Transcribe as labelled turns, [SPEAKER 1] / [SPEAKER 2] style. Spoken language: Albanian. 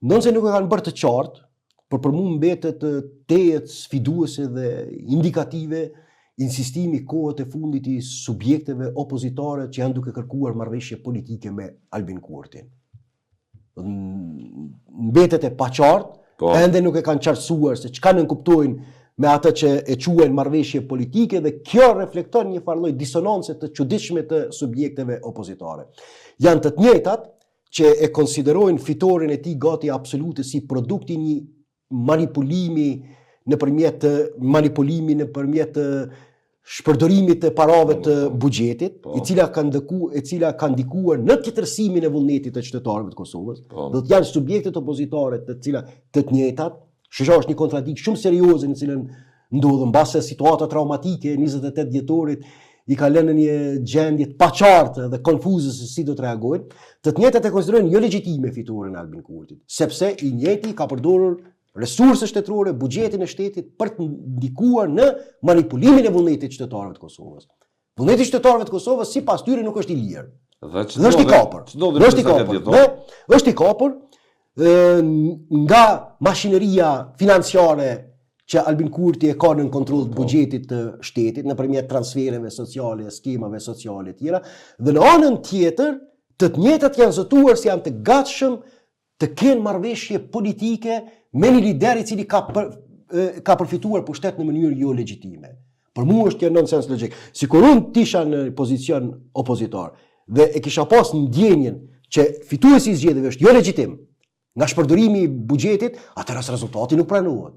[SPEAKER 1] Ndonëse nuk e kanë bërë të qartë, por për mua mbetet tejet sfiduese dhe indikative insistimi kohët e fundit i subjekteve opozitare që janë duke kërkuar marrëveshje politike me Albin Kurtin. Mbetet e paqartë,
[SPEAKER 2] Po.
[SPEAKER 1] ende nuk e kanë qartësuar se çka nënkuptojnë me atë që e quajnë marrëveshje politike dhe kjo reflekton një farë lloj disonance të çuditshme të subjekteve opozitare. Janë të të njëjtat që e konsiderojnë fitoren e tij gati absolute si produkti një manipulimi nëpërmjet të manipulimi nëpërmjet të shpërdorimit të parave të buxhetit, i cila ka ndëku, e cila ka ndikuar në tjetërsimin e vullnetit të qytetarëve të Kosovës. Do të janë subjektet opozitare të cilat të të njëjtat, shesha është një kontradiktë shumë serioze në cilën ndodhën mbase situata traumatike e 28 dhjetorit i ka lënë në një gjendje të paqartë dhe konfuze se si do të reagojnë, të të njëjtat e konsiderojnë jo legjitime fitoren e Albin Kurtit, sepse i njëjti ka përdorur resurse shtetërore, buxhetin e shtetit për të ndikuar në manipulimin e vullnetit të qytetarëve të Kosovës. Vullneti i qytetarëve të Kosovës sipas tyre nuk është i lirë.
[SPEAKER 2] Dhe
[SPEAKER 1] Dhe është i kapur.
[SPEAKER 2] Ç'ndodhi
[SPEAKER 1] Dhe është i
[SPEAKER 2] në 28
[SPEAKER 1] kapur.
[SPEAKER 2] dhjetor?
[SPEAKER 1] Dhe është i kapur nga mashineria financiare që Albin Kurti e ka nën kontroll të buxhetit të shtetit nëpërmjet transfereve sociale, skemave sociale e tjera, dhe në anën tjetër, të të njëjtat janë zotuar se janë të gatshëm të kenë marrëveshje politike me një lider i cili ka përfituar pushtet në mënyrë jo legjitime. Për mua është kjo nonsens logjik. Sikur unë t'isha në pozicion opozitar dhe e kisha pas ndjenjën që fituesi i zgjedhjeve është jo legjitim nga shpërdorimi i buxhetit, atëherë as rezultati nuk pranohet.